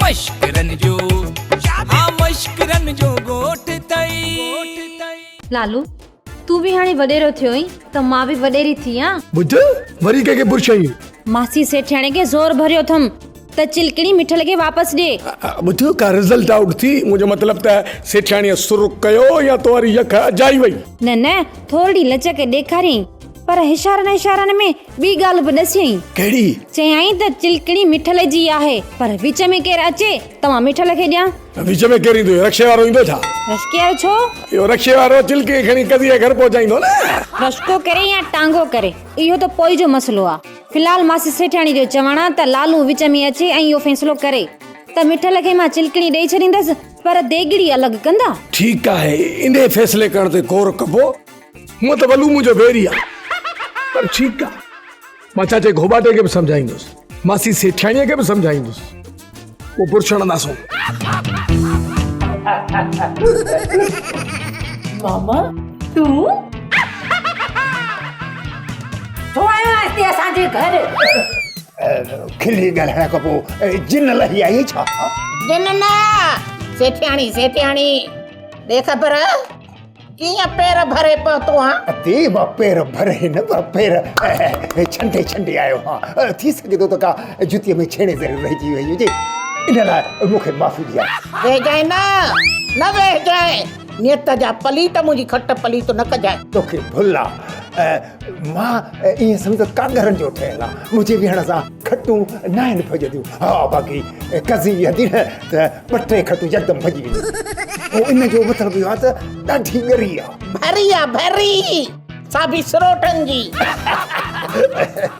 مشڪرن جو ها مشڪرن جو ڳوٺ اٿئي. لالو، تون به هاڻي وڏيرو ٿيو آهين ته مان به وڏيري ٿي آن. ٻڌ، وري ڪنهن کي برشائين؟ ماسي سيٺياڻي کي زور ڀريو اٿم ته چلڪڻي مٺل کي واپس ڏي. ٻڌ، ڪا رزلٽ آئوٽ ٿي؟ منهنجو مطلب ته سيٺياڻيء سر ڪيو يا تو واري يک اجائي وئي؟ نه نه، ٿورڙي لچڪ ڏيکاريائين، پر اشارن اشارن ۾ ٻي ڳالهه به ڏسيائين. ڪهڙي؟ چيائين ته چلڪڻي مٺل جي آهي، پر وچ ۾ ڪير اچي ته مان مٺل کي ڏيان. وچ ۾ ڪير ايندو؟ رڪشي وارو ايندو ڇا؟ رشڪي وارو ڇو؟ اهو رڪشي وارو چلڪڻي کڻي قضيء جي گهر پهچائيندو نه. رشڪو ڪري يا ٽانگو ڪري، اهو ته پوء جو مسئلو آ. في الحال ماسي سيٺياڻي جو چوڻ آ ته لالو وچ ۾ اچي ۽ اهو فيصلو ڪري ته مٺل کي مان چلڪڻي ڏئي ڇڏيندس، پر ديڳڙي الڳ ڪندا. ٺيڪ آهي، انهيء فيصلي ڪرڻ تي غور ڪبو. هونء ته ولو منهنجو ويري آ، پر ٺيڪ آ، مان چاچي گهوٻاٽي کي به سمجهائيندس، ماسي سيٺياڻيء کي به سمجهائيندس، پوء برش هڻنداسون. ماما تون ڇو آيو آهين هتي اسان جي گهر؟ کلي ڳالهائڻ کان پوء جن لهي آئي ڇا؟ جن نه، سيٺياڻي سيٺياڻي، ڏي خبر. ڪيئن پير ڀري پهتو آن؟ ادي مان پير ڀري نه پر پير ڇنڊي ڇنڊي آيو هان. ٿي سگهي ٿو ته ڪا جتيء ۾ ڇيڻي ضرور رهجي وئي هجي. ان لاء مون کي معافي ڏيان. ويهجانء نه، نه ويهجانء. نيت جا پليت منهنجي کٽ پليت نه ڪجانء. توکي ڀل آ. مان ائين سمجهه ته ڪاڳرن جو ٺهيل آ. منهنجي ويهڻ سان کٽون ناهن ڀڄنديون. ها باقي قضي ويهندي نه ته ٻه ٽي کٽون يڪدم ڀڄي وينديون. پوء ان جو مطلب اهو آهي ته ڏاڍي ڳري آ. ڀري آ ڀري، سا به سروٽن جي.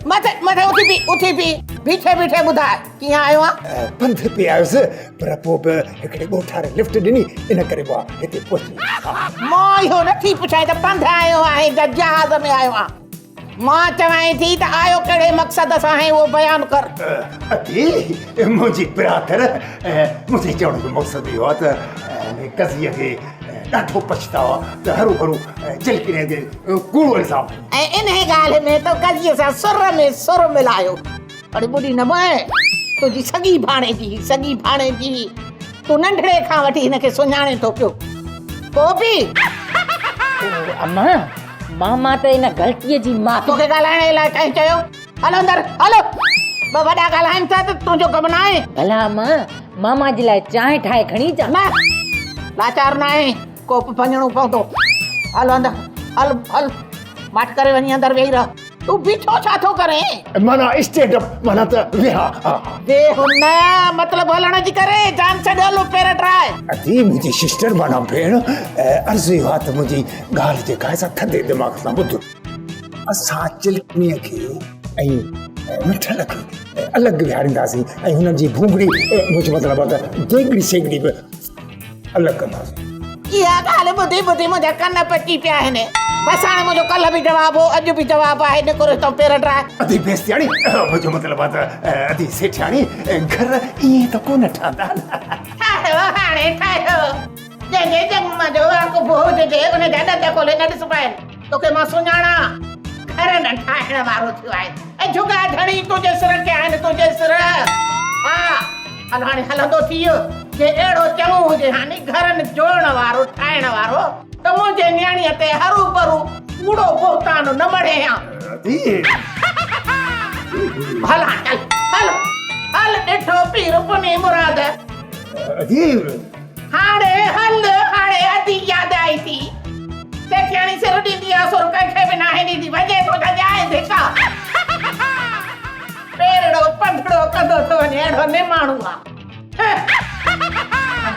مٿي مٿي اٿي بيهه اٿي بيهه، بيٺي بيٺي ٻڌاء ڪيئن آيو آن؟ پنڌ پئي آيس پر پوء به هڪڙي ڳوٺاري لفٽ ڏني ان ڪري مان هتي پهچي ويس. مان اهو نه ٿي پڇان ته پنڌ آيو آهين يا جهاز ۾ آيو آن. مان چوانء ٿي ته آيو ڪهڙي مقصد سان آهين اهو بيان ڪر. ادي منهنجي برادر منهنجي چوڻ جو مقصد اهو آهي ته ان قضيي کي ڏاڍو پڇتاء آهي ته هروڀرو چلڪڻي تي ڪوڙو الزام هنيو. ۽ انهي ڳالهه ۾ تو قضيي سان سر ۾ سر ملايو. اڙي ٻڏي نه پئين، تنهنجي سڳي ڀاڻيجي هي، سڳي ڀاڻيجي هي. تون ننڍڙي کان وٺي هن کي سڃاڻين ٿو پيو. پوء به. امان، ماما ته ان غلطيء جي معافي. توکي ڳالهائڻ جي لاء ڪنهن چيو؟ هل اندر هل. ٻه وڏا ڳالهائن ٿا ته تنهنجو ڪم ناهي. ڀلا امان، ماما جي لاء چانهه ٺاهي کڻي اچان؟ نه، لاچار ناهي، ڪوپ ڀڃڻو پوندو. هل اندر هل هل، ماٺ ڪري وڃي اندر ويهي رهه. تون بيٺو ڇا ٿو ڪرين؟ معنيٰ اسٽينڊ اپ معنيٰ ته ويهان. ويهه نه مطلب هلڻ جي ڪري جان ڇڏ هل پير ٽرائي. ادي منهنجي سسٽر معنيٰ ڀيڻ عرض اهو آهي ته منهنجي ڳالهه جيڪا آهي سا ٿڌي دماغ سان ٻڌ. اسان چلڪڻيء کي ۽ مٺل کي الڳ ويهارينداسين ۽ هنن جي ڀونگڙي منهنجو مطلب آهي ته ديڳڙي سيڳڙي به الڳ ڪنداسين. اها ڳالهه ٻڌي ٻڌي منهنجا ڪن پچي پيا آهن. بس هاڻي منهنجو ڪلهه به جواب هو، اڄ به جواب آهي، نڪر هتان پير ڊراء. ادي بيستياڻي، منهنجو مطلب آهي ته ادي سيٺياڻي، گهر ائين ته ڪونه ٺهندا نه. ٺاهيو هاڻي ٺاهيو. جنهن جي ڄم جو واقف هججي، ان جا ڏند کولي نه ڏسبا آهن. توکي مان سڃاڻان، گهر نه ٺاهڻ وارو ٿيو آهين. اي جهڳا ڌڻي تنهنجي سر کي آهن، تنهنجي سر. ها. هل هاڻي هلندو ٿيء، جي اهڙو چڱو هجي ها ني گهرن جوڙڻ وارو ٺاهڻ وارو ته منهنجي نياڻيء تي هروڀرو ڪوڙو بهتان نه مڙهين ها. هل هاڻي هل هل هل ڏٺو پير پني مراد. هاڻي هل هاڻي ادي ياد آئي ٿي. سيٺياڻي سر ڏيندي آ سر ڪنهن کي به ناهي ڏيندي وڃي ٿو ڇڏيانء ڌڪا. پيرڙو پنڌڙو ڪندو ٿو وڃي اهڙو نماڻو آ.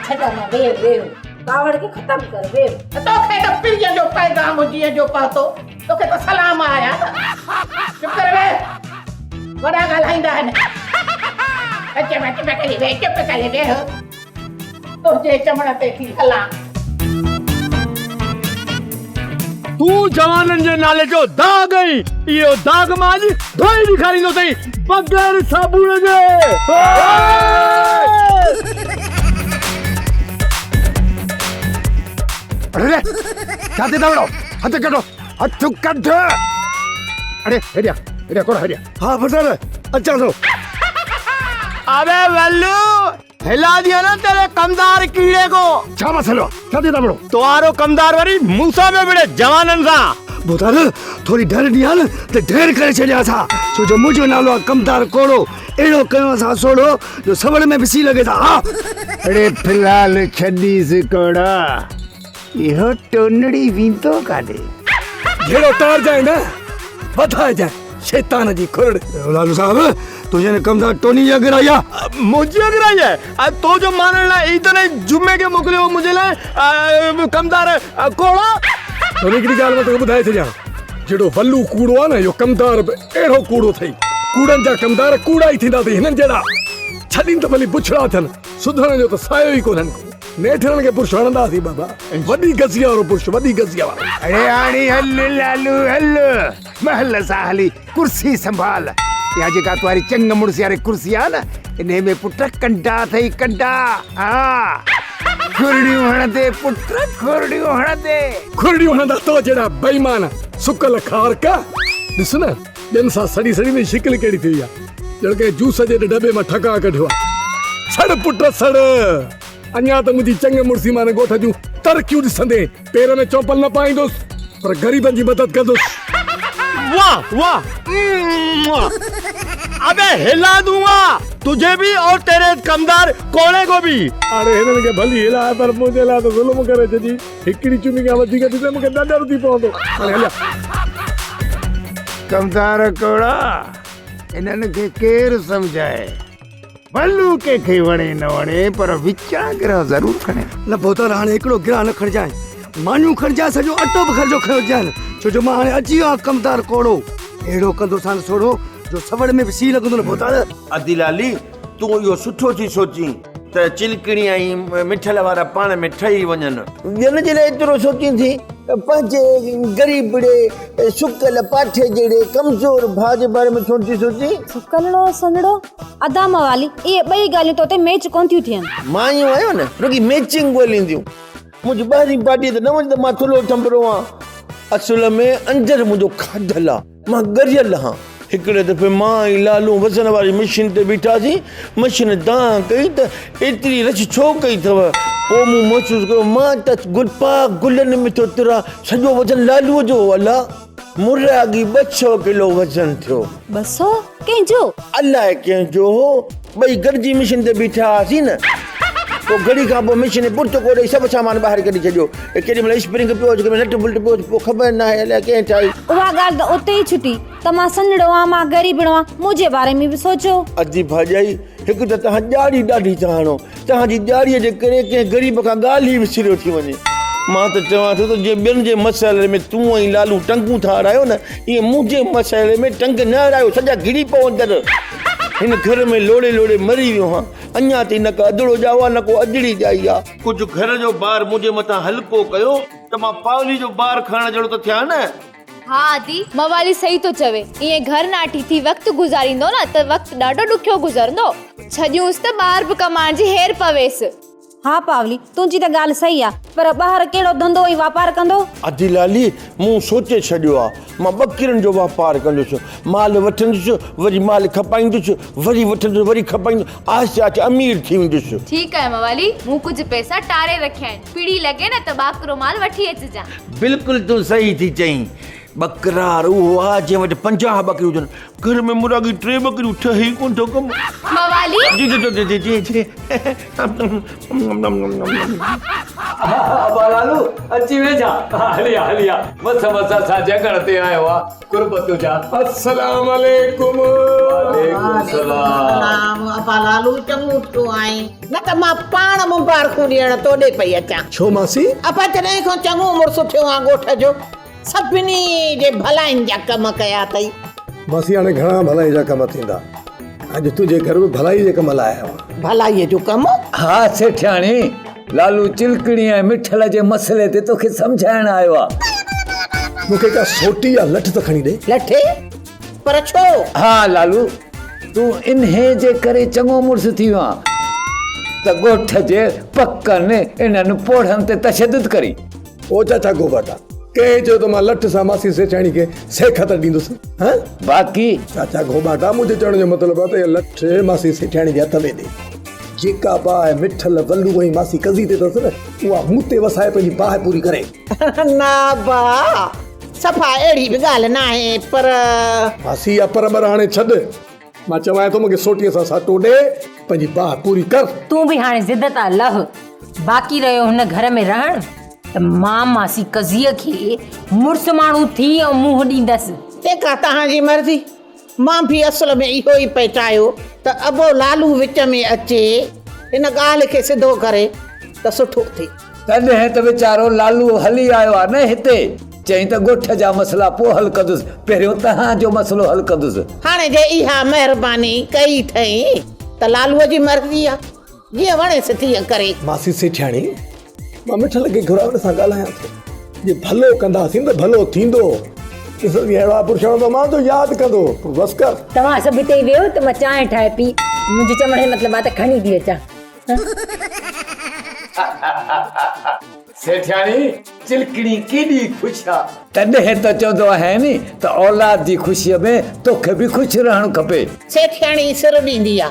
ڇڏ امان ويهه ويهه ڪاوڙ کي ختم ڪر ويهه. توکي ته پرينء جو پيغام جيئن جو پهتو توکي ته سلام آيا نه چپ ڪري ويهه وڏا ڳالهائيندا آهن چپ چپ ڪري ويهه چپ ڪري ويهه تنهنجي چوڻ تي ٿي هلان. تون جوانن جي نالي جو داغ آهين، اهو داغ مان اڄ ڌوئي ڏيکاريندوسئين بغير صابڻ جي. اڙي ڇا ٿي ٿا وڙهو هٿ ڪڍو هٿ ڪڍ اڙي هيڏيا هيڏيا ڪوڙا هيڏيا ها فتر اچان ٿو. اڙي ولو हिला दिया ना तेरे कमदार कीड़े को। छा मसइलो आहे? छा थी था विड़ो? तुंहारो कमदार वरी मूंसां पियो विड़े जवाननि सां। भोतार, थोरी ढर ॾियां न त ढेर करे छॾियांस हा, छो जो मुंहिंजो नालो आहे कमदार कोड़ो, अहिड़ो कयोंसि हा सोड़ो जो सवड़ में बि सी लॻे था। हा। अड़े फ़िलहाल छॾीस कोड़ा, इहो टोनड़ी वेंदो काॾे? झेड़ो टारजांइ न, वधाइजांइ शैतान जी खुरड़। लालू साहब, तुंहिंजे हिन कमदार टोनी जी अगराई आहे। मुंहिंजी अगराई आहे? ऐं तो जो मानण लाइ ईद ऐं जुमे खे मोकिलियो हो मुंहिंजे लाइ कमदार कोड़ा। टोनी, हिकिड़ी ॻाल्हि मां तोखे ॿुधाए छॾियां, जहिड़ो वल्लू कूड़ो आहे न, इहो कमदार बि अहिड़ो कूड़ो अथई। कूड़नि जा कमदार कूड़ा ई थींदा अथई, हिननि जहिड़ा छॾीनि त भली बुछड़ा थियनि, सुधरण जो त सायो ई कोन्हनि को। नेठि हिननि खे बुरश हणंदासीं बाबा, वॾी गज़िया वारो बुरश, वॾी गज़िया वारो। अड़े हाणे हल लालू हल, महल सां हली कुर्सी संभाल। इहा जेका तुंहारी चंग मुड़ुस वारी कुर्सी आहे न, इन्हे में पुट कंडा अथई कंडा। हा, खुरड़ियूं हणंदे पुट, खुरड़ियूं हणंदे। खुरड़ियूं हणंदा तो जहिड़ा बेईमान सुकल खारक। ॾिस न, ॿियनि सां सड़ी सड़ी में शिकल कहिड़ी थी वई आहे, ॼण कंहिं जूस जे डॿे मां ठका कढियो आहे। सड़ पुट सड़, अञा त मुंहिंजी चंग मुड़ुसी मां ॻोठ जूं तरकियूं ॾिसंदे पेर में चौपल न पाईंदुसि, पर ग़रीबनि जी मदद कंदुसि। वाह वाह, अबे हिला दूंगा तुझे भी और तेरे कमदार कोड़े को भी। अरे हिननि खे भली हिलाए, पर मुंहिंजे लाइ त ज़ुल्म करे छॾी। हिकिड़ी चुमी खां वधीक ॾिसे मूंखे ॾॾर थी पवंदो। हाणे हलिया। कमदार कोड़ा, हिननि खे केरु सम्झाए? भलू कंहिंखे वणे न वणे, पर विचां गिरह ज़रूर खणे। न भोतार, हाणे हिकिड़ो गिरह न खणिजांइ, मानियूं खणिजांइ, सॼो अटो बि खर्चो खयो जांइ, छो जो मां हाणे अची वियो आहियां कमदार कोड़ो। अहिड़ो कंदोसांस सोड़ो जो सवड़ में बि सी लॻंदो न भोतार। अदी लाली, तूं इहो सुठो थी सोचीं त चिलकणी ऐं मिठल वारा पाण में ठही वञनि। ॿियनि जे लाइ एतिरो सोचीं थी, पंहिंजे ग़रीबड़े सुकल पाठे जहिड़े कमज़ोर भाउ जे बारे में छो थी सोचीं? सुकलड़ो संदड़ो अदा मवाली, इहे ॿई ॻाल्हियूं तो ते मैच कोन थियूं थियनि। मां ईअं आहियो न, रुॻी मैचिंग ॻोल्हींदियूं। मुंहिंजी ॿाहिरीं पार्टीअ ते न वञ त मां थुल्हो ठंबरो आहियां। असुल में अंदरि मुंहिंजो खाधल आहे, मां ॻरियल आहियां। हिकिड़े दफ़े मां ऐं लालू वज़न वारी मशीन ते बीठासीं, मशीन दांह कई त एतिरी रश छो कई अथव? पोइ मूं महसूसु कयो मां त गुलपा गुलनि में थो तिरां, सॼो वज़न लालूअ जो हो। अला, मुरागी 200 किलो वज़न थियो। 200? कंहिंजो? अलाए कंहिंजो हो, ॿई गॾिजी मशीन ते बीठा हुआसीं न, पोइ घड़ी खां पोइ मशीन पुटको ॾेई सभु सामान ॿाहिरि कढी छॾियो। केॾी महिल स्प्रिंग पियो हुजे, केॾी महिल नट बुल्ट पियो हुजे, पोइ ख़बर न आहे अलाए कंहिं ठाही। उहा ॻाल्हि त उते ई छुटी त मां संदड़ो आहियां, मां ग़रीबड़ो आहियां, मुंहिंजे बारे में बि सोचो। अदी भाॼाई, हिकु त तव्हां ॼाड़ी ॾाढी था हणो, तव्हांजी ॼाड़ीअ जे करे कंहिं ग़रीब खां ॻाल्हि ई विसरियो थी वञे। मां त चवां थो त जीअं ॿियनि जे मसइले में तूं ऐं लालू टंगूं था अड़ायो न, ईअं मुंहिंजे मसइले में टंग न अड़ायो, सॼा गिरी पवंदड़। हिन घर में लोड़े लोड़े मरी वियो आहियां, अञा ताईं न को अदड़ो ॼाओ आहे न को अदड़ी ॼाई आहे। कुझु घर जो बार मुंहिंजे मथां हल्को कयो त मां पावली जो बार खणण जहिड़ो त थियां न। हा आदि, मवाली सही थो चवे, ईअं घर नाठी थी वक़्तु गुज़ारींदो न त वक़्तु ॾाढो ॾुखियो गुज़रंदो। छॾियूंसि त ॿार बि कमाइण जी हेर पवेसि। हा पावली, तुंहिंजी त ॻाल्हि सही आहे, पर ॿाहिरि कहिड़ो धंधो ऐं वापार कंदो? अदी लाली, मूं सोचे छॾियो आहे, मां ॿकरियुनि जो वापार कंदुसि, माल वठंदुसि, वरी माल खपाईंदुसि, वरी वठंदुसि, वरी खपाईंदुसि, आहिस्ते आहिस्ते अमीर थी वेंदुसि। ठीकु आहे मवाली, मूं कुझु पैसा टारे रखिया आहिनि, पीढ़ी लॻे न त ॿाकरो माल वठी अचिजां। बिल्कुलु तूं सही थी चईं, ॿकरार उहो आहे जंहिं वटि 50 ॿकरियूं हुजनि, घर में मुरागी 3 ॿकरियूं ठहे ई कोन थो कमु। मवाली। जी जी जी जी जी जी। अबा लालू अची वेझा, हलिया हलिया, मस मस असां जॻण ते आयो आहे, कुर्ब तुंहिंजा। अस्सलाम वालेकुम। वालेकुम सलाम। अबा लालू चङो थियो आहीं, न त मां पाण मुबारकूं ॾियण तोॾे पई अचां। छो मासी? अबा जॾहिं खां चङो मुड़ुस थियो आहे ॻोठ जो, सभिनी जे भलाइन जा कम कया अथई। मासी हाणे घणा भलाई जा कम थींदा, अॼु तुंहिंजे घर में भलाई जे कम लाइ आयो आहियां। भलाईअ जो कमु? हा सेठियाणी, लालू चिलकणी ऐं मिठल जे मसइले ते तोखे सम्झाइण आयो आहे। मूंखे का सोटी या लठ त खणी ॾे। लठ? पर छो? हा लालू, तूं इन्हे जे करे चङो मुड़ुस थी वियो आहीं त ॻोठ जे पकनि इन्हनि पोढ़नि ते तशदुद करी। ओ चाचा गोबाटा, कंहिं चयो त मां लठ सां मासी सेठाणी खे सेखत ॾींदुसि? हा? बाक़ी चाचा गोबाटा, मुंहिंजे चवण जो मतिलबु आहे त इहा लठ मासी सेठाणी जे हथ में ॾे, جيڪا باهه مٺل، ولو ۽ ماسي قضي تي اٿس نه، اها مون تي وسائي پنهنجي باهه پوري ڪري. نه ابا، صفا اهڙي به ڳالهه ناهي، پر. ماسي اها پر ٻر هاڻي ڇڏ. مان چوانء ٿو مون کي سوٽيء سان ساٽو ڏي، پنهنجي باهه پوري ڪر. تون به هاڻي ضد تان لهه. باقي رهيو هن گهر ۾ رهڻ ته مان ماسي قضيء کي مڙس ماڻهو ٿي ۽ منهن ڏيندس. جيڪا توهان جي مرضي. مان به اصل ۾ اهو ئي پئي چاهيو ته ابو لالو وچ ۾ اچي هن ڳالهه کي سڌو ڪري ته سٺو ٿئي. تڏهن ته ويچارو لالو هلي آيو آ نه هتي. چيائين ته ڳوٺ جا مسئلا پوء حل ڪندس، پهريون توهان جو مسئلو حل ڪندس. هاڻي جي اها مهرباني ڪئي اٿئي ته لالوء جي مرضي آ، جيئن وڻيس تيئن ڪري. ماسي سيٺياڻي، مان مٺل کي گهرائي ان سان ڳالهايان ٿو. جي ڀلو ڪنداسين ته ڀلو ٿيندو. ڏسندين اهڙو آپرشڻو ته مان تو ياد ڪندو. پر بس ڪر. توهان سڀ هتي ئي ويهو ته مان چانهه ٺاهي پي. منهنجي چوڻ جو مطلب آ ته کڻي ٿي اچان. سيٺياڻي چلڪڻي ڪيڏي خوش آ. تڏهن ته چوندو آهيان ني ته اولاد جي خوشيء ۾ توکي به خوش رهڻ کپي. سيٺياڻي سر ڏيندي آ.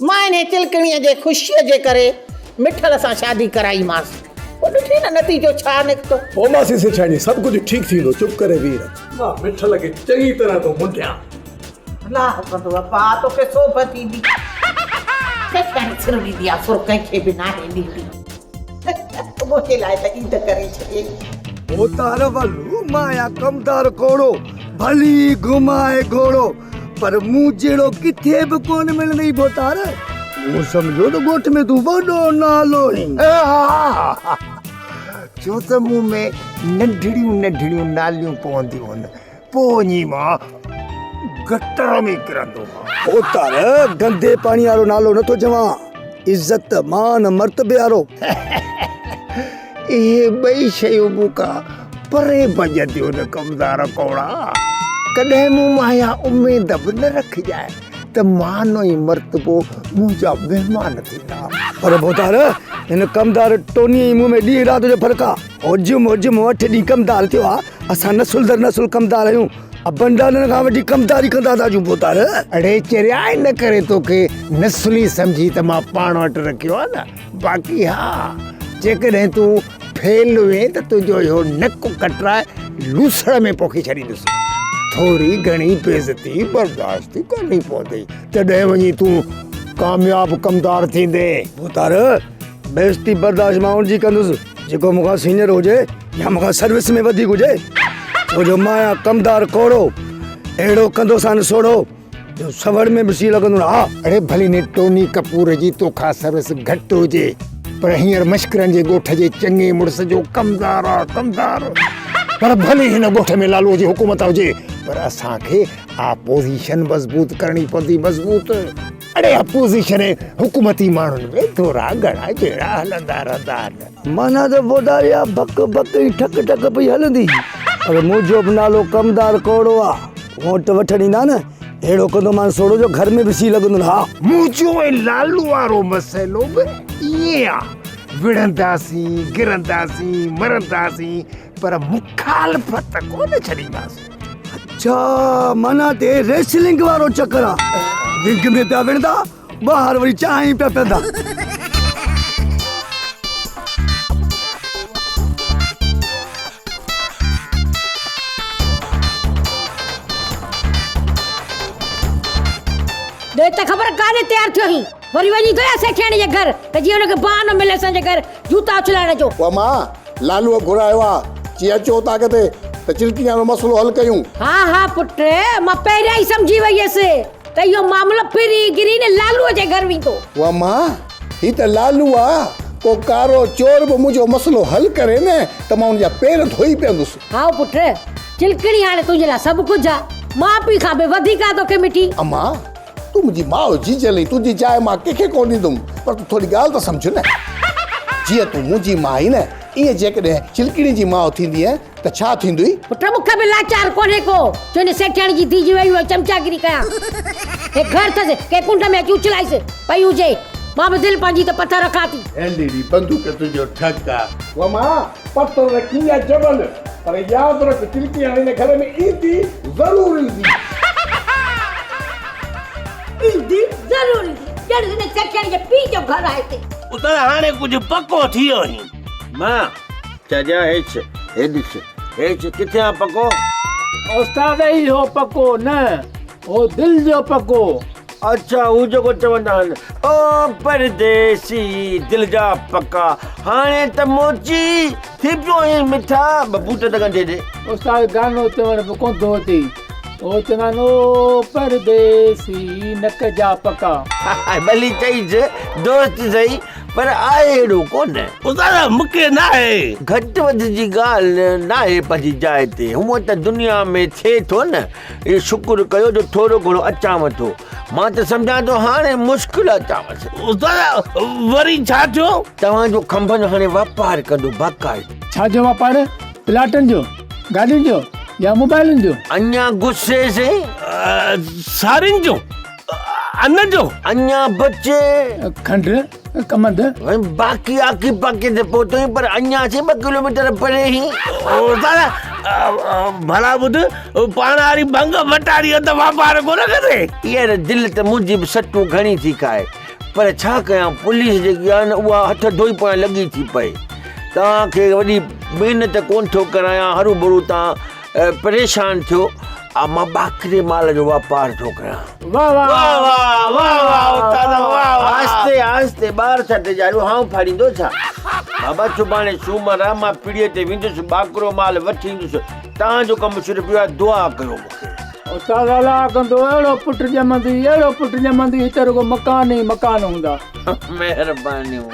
مان انهيء چلڪڻيء جي خوشيء جي ڪري مٺل سان شادي ڪرائي مانس. پوء ڏٺئي نه نتيجو ڇا نڪتو. او ماسي سيٺياڻي سڀ ڪجهه ٺيڪ ٿيندو چپ ڪري ويهي رهه. مان مٺل کي چڱي طرح ٿو منڍيان. الله ڪندو ابا توکي سوڀ ٿيندي. سيٺياڻي سر ڏيندي آ سر ڪنهن کي به ناهي ڏيندي. منهنجي لاء ته عيد ڪري ڇڏيئي. ڀوتار ولو مايا ڪمدار ڪوڙو ڀلي گهمائي گهوڙو پر مون جهڙو ڪٿي به ڪونه ملندئي ڀوتار مون سمجهيو ته ڳوٺ ۾ تون وڏو نالو آهين. ڇو ته مون ۾ ننڍڙيون ننڍڙيون ناليون پونديون هن پوء وڃي مان گٽر ۾ ڪرندو هان. ڀوتار گندي پاڻي وارو نالو نٿو چوان عزت مان مرتبي وارو. اهي ٻئي شيون مون کان پري ڀڄنديون هن ڪمدار ڪوڙا. ڪڏهن مون مان اها اميد به نه رکجانء ته مان ۽ مرتبو منهنجا مهمان ٿيندا. پر ڀوتار هن ڪمدار ٽوني ۽ مون ۾ ڏينهن رات جو فرق آ. هجم هجم اٺ ڏينهن ڪمدار ٿيو آ. اسان نسل در نسل ڪمدار آهيون. ابن ڏاڏن کان وٺي ڪمداري ڪندا ٿا اچون ڀوتار. اڙي چريا ان ڪري توکي نسلي سمجهي ته مان پاڻ وٽ رکيو آ نه. باقي ها جيڪڏهن تون فيل هئين ته تنهنجو اهو نڪ ڪٽرائي لوسڙ ۾ پوکي ڇڏيندس. ٿوري گهڻي بيعزتي برداشت ڪرڻي پوندئي تڏهن وڃي تون ڪامياب ڪمدار ٿيندين. ڀوتار بيعزتي برداشت مان ان جي ڪندس جيڪو مون کان سينئر هجي يا مون کان سروس ۾ وڌيڪ هجي ڇو جو مان آهيان ڪمدار ڪوڙو اهڙو ڪندوسان سوڙهو جو سوڙ ۾ به سيء لڳندو نه ها. اڙي ڀلي ني ٽوني ڪپور جي توکان سروس گهٽ هجي پر هينئر مشڪرن جي ڳوٺ جي چڱي مڙس جو ڪمدار آ ڪمدار. پر ڀلي هن ڳوٺ ۾ لالوء جي حڪومت هجي پر اسان کي آپوزيشن مضبوط ڪرڻي پوندي مضبوط. اڙي اپوزيشن ۽ حڪومتي ماڻهن ۾ ٿورا گهڻا جهيڙا هلندا رهندا آهن. معنيٰ ته ڀوتار اها بڪ بڪ ۽ ٺڪ ٺڪ پئي هلندي پر منهنجو به نالو ڪمدار ڪوڙو آ. ووٽ وٺڻ ايندا نه اهڙو ڪندومان سوڙو جو گهر ۾ به سيء لڳندو نه ها. منهنجو ۽ لالو وارو مسئلو به ائين آ. وڙهنداسين، گرنداسين، مرنداسين پر مخالفت ڪونه ڇڏينداسين. اڇا معنيٰ ته ريسلنگ وارو چڪر آ. رنگ ۾ پيا وڙهندا ٻاهر وري چانهه پيا پيئندا. ڏي ته خبر ڪاڏي تيار ٿيو آهين؟ وري وڃي ٿو يا سيٺياڻي جي گهر ته جيئن هن کي بهانو ملي اسان جي گهر جوتا اڇلائڻ جو. اما، لالوء گهرايو آ، چي اچو اوطاق تي ته چلڪي وارو مسئلو حل ڪيون. ها ها پٽ، مان پهريان ئي سمجهي وئي هيس ته اهو معاملو ڦري گري نه لالوء جي گهر ويندو. اما، هي ته لالو آ، ڪو ڪارو چور به منهنجو مسئلو حل ڪري نه ته مان ان جا پير ڌوئي پيندس. هائو پٽ، چلڪڻي هاڻي تنهنجي لاء سڀ ڪجهه آ، ماء پيء کان به وڌيڪ آ توکي مٺي. اما، تون منهنجي ماء جيجل آهين، تنهنجي جاء مان ڪنهن کي ڪونه ڏيندم، پر تون ٿوري ڳالهه ته سمجهه نه. جيئن تون منهنجي ماء آهين نه، ائين جيڪڏهن چلڪڻي جي ماء ٿيندينء ته ڇا ٿيندوئي؟ پٽ مون کي به لاچار ڪونهي ڪو، جو هن سيٺياڻي جي ڌيء جي ويهي اها چمچاگيري ڪيان. هي گهر اٿس، ڪنهن ڪنڊ ۾ اچي اڇلائيس پئي هجي. مان به دل پنهنجي ته پٿر رکان ٿي. هيلڙي بندوق تنهنجو ٺڪ آ. وما، پٿر رکين يا جبل، پر ياد رک چلڪي هاڻي هن گهر ۾ ايندي ضرور ايندي. ايندي ضرور ايندي. ڄڻ هن سيٺياڻي جي پيء جو گهر آهي هتي. استاد هاڻي ڪجهه پڪو ٿي ويو آهين. مان، چاچا هيچ، هي ڏس، هيچ ڪٿي آن پڪو؟ استاد اهو پڪو نه، هو دل جو پڪو. اڇا هو جيڪو چوندا آهن، او پرديسي دل جا پڪا، هاڻي ته موچي ٿي پيو آهين مٺا، ٻه بوٽ ته ڳنڍي ڏي. استاد گانو چوڻ به ڪونه ٿو اچي. او چوندا آهن او پرديسي نڪ جا پڪا. ڀلي چئج دوست سهي پر آهي اهڙو ڪونه. استاد مونکي ناهي. گهٽ وڌ جي ڳالهه ناهي پنهنجي جاء تي هونء ته دنيا ۾ ٿئي ٿو نه اهو شڪر ڪيو جو ٿورو گهڻو اچانو ٿو مان ته سمجهان ٿو هاڻي مشڪل اچانوس. استاد وري ڇا ٿيو؟ توهان جو کنڀن هاڻي واپار ڪندو باقاعدو. ڇا جو واپار؟ پلاٽن جو، گاڏين جو يا موبائلن جو؟ اڃا غصي سي. سارين جو، ان جو. اڃا بچي. کنڊ، ڪمند. باقي آکي پاکي تي پهتو آهين پر اڃا سي ٻه ڪلوميٽر پري هين. او دادا ڀلا ٻڌ پاڻ واري ڀنگ ڀٽاري ته واپار ڪونه ڪندي. يار دل ته منهنجي به سٽون گهڻي ٿي کائي پر ڇا ڪيان پوليس جيڪي آهي نه اها هٿ ڌوئي پويان لڳي ٿي پئي. توهان کي وڏي محنت ڪونه ٿو ڪرايان، هروڀرو توهان پريشان ٿيو، مان ٻاڪري مال جو واپار ٿو ڪيان. واه واه واه واه استاد واه واه. آهستي آهستي ٻار ڇا ڊيڄاريو هانء ڦاڙيندو ڇا؟ بابا سڀاڻي سومر آ مان پڙيء تي ويندس ٻاڪرو مال وٺي ايندس توهان جو ڪم صرف اهو آهي دعا ڪيو مون کي. استاد الله ڪندو اهڙو پٽ ڄمندي اهڙو پٽ ڄمندي هتي رڳو مڪان ئي مڪان هوندا. مهربانيون.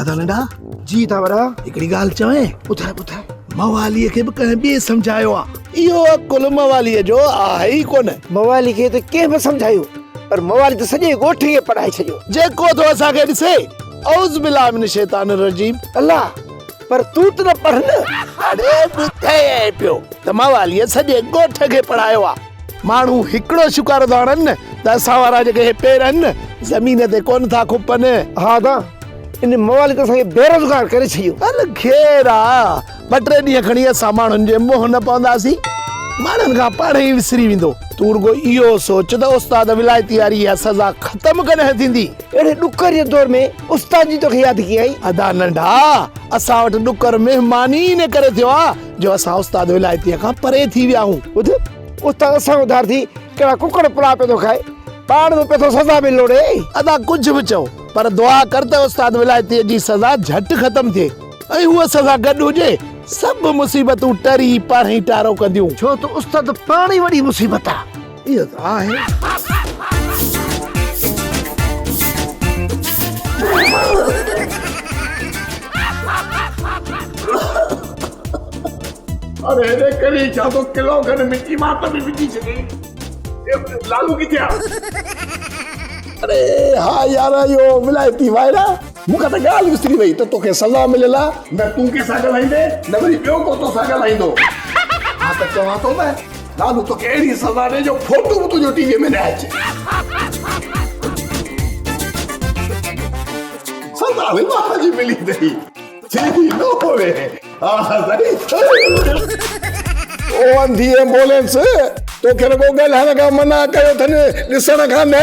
ادا ننڍا. جي ٿا وڏا. هڪڙي ڳالهه چوين؟ ٻڌاء ٻڌاء. مواليء کي به ڪنهن ٻئي سمجهايو آ. اهو عقل مواليء جو آهي ئي ڪونه. موالي کي ته ڪنهن به سمجهايو پر موالي ته سڄي ڳوٺ کي پڙهائي ڇڏيو. جيڪو ٿو اسان کي ڏسي اعوذ بالله من الشيطان الرجيم. الله پر تون ته نه پڙهه نه. اڙي ٻڌائين پيو ته مواليء سڄي ڳوٺ کي پڙهايو آ. ماڻهو هڪڙو شڪارو ٿا هڻن نه ته اسان وارا جيڪي هي پير آهن نه زمين تي ڪونه ٿا کپن. ها ادا ان موالي ته اسان کي بيروزگار ڪري ڇڏيو. هل خير آ ٻه ٽي ڏينهن کڻي اسان ماڻهن جي منهن نه پونداسين. ماڻهن کان پاڻ ئي وسري ويندو. تون رڳو اهو سوچ ته استاد ولايتي واري اها سزا ختم ڪڏهن ٿيندي. اهڙي ڏڪر جي دور ۾ استاد جي توکي ياد ڪيئن آئي؟ ادا ننڍا اسان وٽ ڏڪر مهمان ئي ان ڪري ٿيو آ جو اسان استاد ولايتيء کان پري ٿي ويا آهيون. ٻڌ، استاد اسان کان ڌار ٿي ڪهڙا ڪڪڙ پلاء پيو ٿو کائي، پاڻ به پيو ٿو سزا ۾ لوڙي. ادا ڪجهه به چئو، پر دعا ڪر ته استاد ولايتيء جي سزا جهٽ ختم ٿئي ۽ هوء سزا گڏ هجي، سڀ مصيبتون ٽري پاڻهي ٽارو ڪنديون. ڇو ته استاد پاڻ ئي وڏي مصيبت آ. اهو ته آهي. اڙي هيڏي ڪري ڇا ٿو ڪلو کن منهنجي وات ۾ وجهي ڇڏي. لالو ڪٿي آ؟ اڙي ها يار اهو ولايتي وائر آ. مون کان ته ڳالهه وسري وئي ته توکي سزا مليل آ. نه تون ڪنهن سان ڳالهائيندين نه وري ٻيو ڪو توسان ڳالهائيندو. مان ته چوان ٿو ته لالو توکي اهڙي سزا ڏي جو فوٽو به تنهنجو ٽي وي ۾ نه اچي. سزا به واهه جي ملي اٿئي. ٿي نه پوي. ها سائين. او انڌي ايمبولينس توکي رڳو ڳالهائڻ کان منع ڪيو اٿن ڏسڻ کان نه.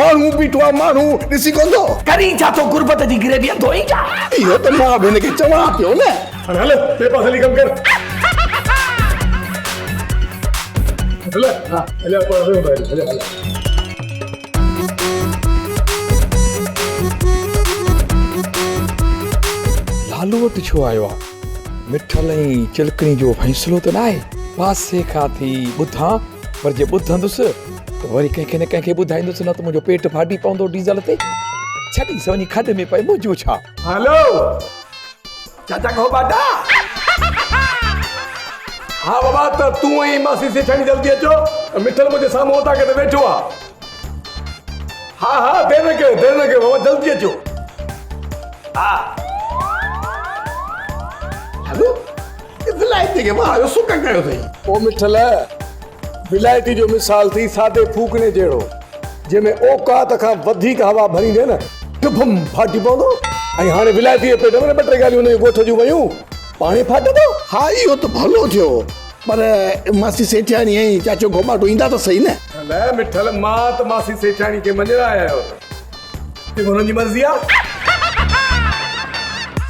ماڻهو بيٺو آ ماڻهو ڏسي ڪونه ٿو. ڪرين ڇا ٿو غربت جي گريبي انڌو آهين ڇا؟ اهو ته مان به هن کي چوان پيو نه. هاڻي هل ٻئي پاسي هلي ڪم ڪر. هل ها هليا پاڻ ويهون ٿا هليا هليا. لالو وٽ ڇو آيو آ؟ مٺل ۽ چلڪڻي جو فيصلو ته ناهي. پاسي کان ٿي ٻڌان پر جي ٻڌندس ته وري ڪنهن کي نه ڪنهن کي ٻڌائيندس نه ته منهنجو پيٽ ڦاٽي پوندو ڊيزل تي. ڇڏيس وڃي کڏ ۾ پئي منهنجو ڇا؟ هلو چاچا گهوٻاٽا. ها بابا ته تون ۽ ماسي سيٺاڻي جلدي اچو مٺل منهنجي سامهون اوطاق تي ويٺو آ. ها ها دير نه ڪيو دير نه ڪيو بابا جلدي اچو. ها هلو ولايتي کي واهه جو سڪ ڪيو اٿئي. او مٺل ولايتي جو مثال ٿي سادي ڦوڪڻي جهڙو جنهن ۾ اوقات کان وڌيڪ هوا ڀريندي نه ڊڀم ڦاٽي پوندو ۽ هاڻي ولايتي جي پيٽ ۾ نه ٻه ٽي ڳالهيون هن جي ڳوٺ جون ويون پاڻهي ڦاٽندو. ها اهو ته ڀلو ٿيو پر ماسي سيٺياڻي ۽ چاچو گهوٻاٽو ايندا ته سهي نه. بابل، مٺل، مان ته ماسي سيٺياڻي کي مڃرائي آيو آهيان. جيڪو هنن جي مرضي آ.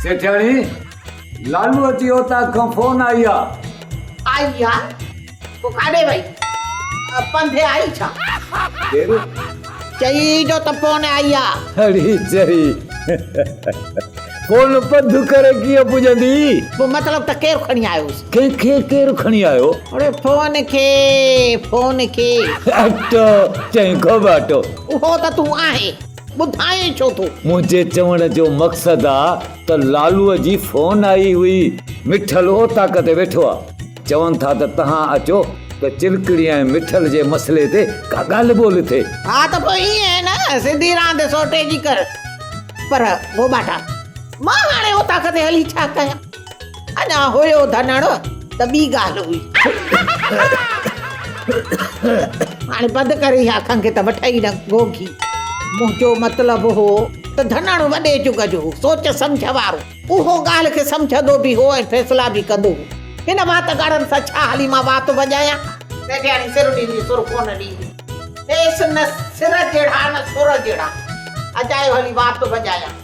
سيٺياڻي، لالو اچي اوطاق کان فون آئي آ. آئي آ؟ پوء ڪاڏي وئي؟ پنڌ آئي ڇا؟ ڪير؟ چئي جو ته فون آئي آ. اڙي چري، فون پنڌ ڪري ڪيئن پڄندي؟ پوء مطلب ته ڪير کڻي آيو؟ ڪنهن کي ڪير کڻي آيو؟ اڙي فون کي، فون کي. اٽو چئين گهوٻاٽو. اهو ته تون آهين، ٻڌائين ڇو ٿو؟ منهنجي چوڻ جو مقصد آ ته لالوء جي فون آئي هئي. مٺل اوطاق تي ويٺو آ. چون ٿا ته تهان اچو ته چلڪڙي ۽ مٺل جي مسئلي تي ڪا ڳالهه ٻولهه ٿئي. ها ته پوء ائين نه، سڌي راند سوٽي جي ڪر. پر گهوٻاٽا، مان هاڻي اوطاق تي هلي ڇا ڪيان؟ اڃا هيو ڌنڻ ته ٻي ڳالهه هئي. هاڻي بند ڪر اها کنگهه ته وٺئي نه گوگي. منهنجو مطلب هو ته ڌنڻ وڏي جڳ جو هو، سوچ سمجهه وارو. اهو ڳالهه کي سمجهندو به هو ۽ فيصلا به ڪندو هو. هن وات ڳاڙهن سان ڇا هلي مان وات وڄايان؟ سيٺياڻي سر ڏيندي سر ڪونه ڏيندي. هيس نه سر جهڙا نه سر جهڙا. اجايو هلي وات وڄايان.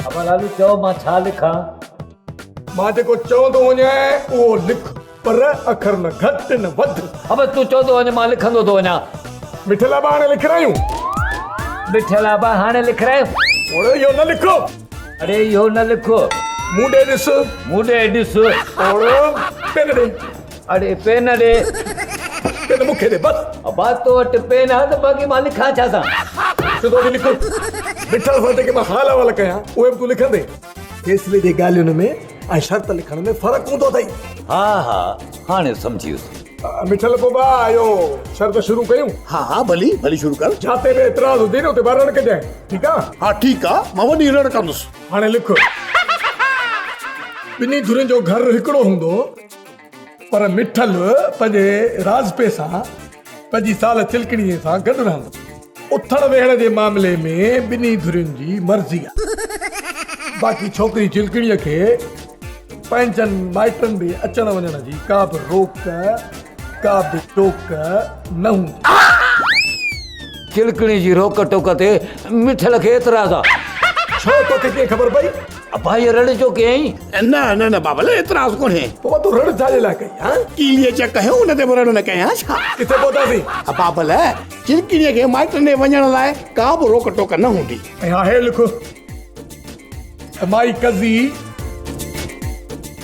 ابا لالو چئو مان ڇا لکان؟ مان جيڪو چوندو وڃان اهو لک. پر اکر نه گهٽ نه وڌ. ابا تون چوندو وڃ مان لکندو ٿو وڃان. مٺل ابا هاڻي لکرايون. مٺل ابا هاڻي لکرايون. اڙي اهو نه لکو. اڙي اهو نه لکو. مون ڏي ڏس. مون ڏي ڏس. اڙي پين ڏي. اڙي پين ڏي. پين مون کي ڏي بس. ابا تو وٽ پين آ ته باقي مان لکان ڇا سان. سڌو ٿي لک. مٺل سان جيڪي مان حال احوال ڪيان اهي به تون لکندين. فيصلي جي ڳالهين ۾ ۽ شرط لکڻ ۾ فرق هوندو اٿئي. ها ها هاڻي سمجهي ويس. مٺل پوء ڀاء اهو شرط شروع ڪيون؟ ها ها ڀلي ڀلي شروع ڪر. جاتي به اعتراض هجي نه اتي ڀاء رڙ ڪجانء ٺيڪ آ؟ ها ٺيڪ آ مان وڏي رڙ ڪندس. هاڻي لک. ٻنهي ڌرين جو گهر هڪڙو هوندو پر مٺل پنهنجي راضپي سان پنهنجي سال چلڪڻيء سان گڏ رهندو. اٿڻ ويهڻ جي معاملي ۾ ٻنهي ڌرين جي مرضي آهي. باقي ڇوڪري چلڪڻيء کي پنهنجن مائٽن ڏي اچڻ وڃڻ جي ڪا به روڪ، ڪا به ٽوڪ نه هوندي. چلڪڻي جي روڪ ٽوڪ تي مٺل کي اعتراض آ. ڇو توکي ڪيئن خبر پئي؟ ابا هيء رڙ ڇو ڪيائين؟ نه نه نه بابل اعتراض ڪونهي. بابا تون رڙ ڇا جي لاء ڪئي ها؟ ڪيليء چڪ هيو ان تي به رڙ نه ڪيان ها ڇا؟ ڪٿي پهتاسين؟ بابل چلڪڻيء کي مائٽن ڏي وڃڻ لاء ڪا به روڪ ٽوڪ نه هوندي. ۽ ها هي لک ته مائي قضي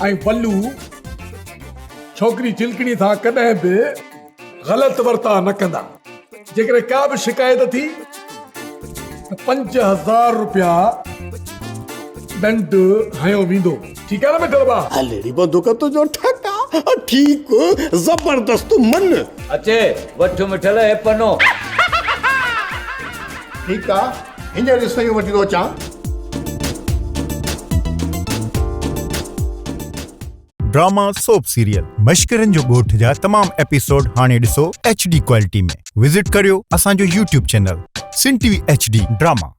۽ ولو ڇوڪري چلڪڻي سان ڪڏهن به غلط ورتاء نه ڪندا. جيڪڏهن ڪا به شڪايت ٿي ته 5000 روپيا ڏنڊ هنيو ويندو. ٺيڪ آهي نه مٺل ڀاء؟ هل اڙي بندوق تنهنجو ٺڪ آ. ٺيڪ زبردست من. اچي وٺ مٺل هي پنو. ٺيڪ آ هينئر ئي صحيحون وٺي ٿو اچان. ڊراما سوپ سيريل مشڪرن جو ڳوٺ جا تمام ايپيسوڊ هاڻي ڏسو ايڇ ڊي ڪوالٽي ۾ وزٽ ڪريو اسان جو YouTube channel Sindh T V H D drama.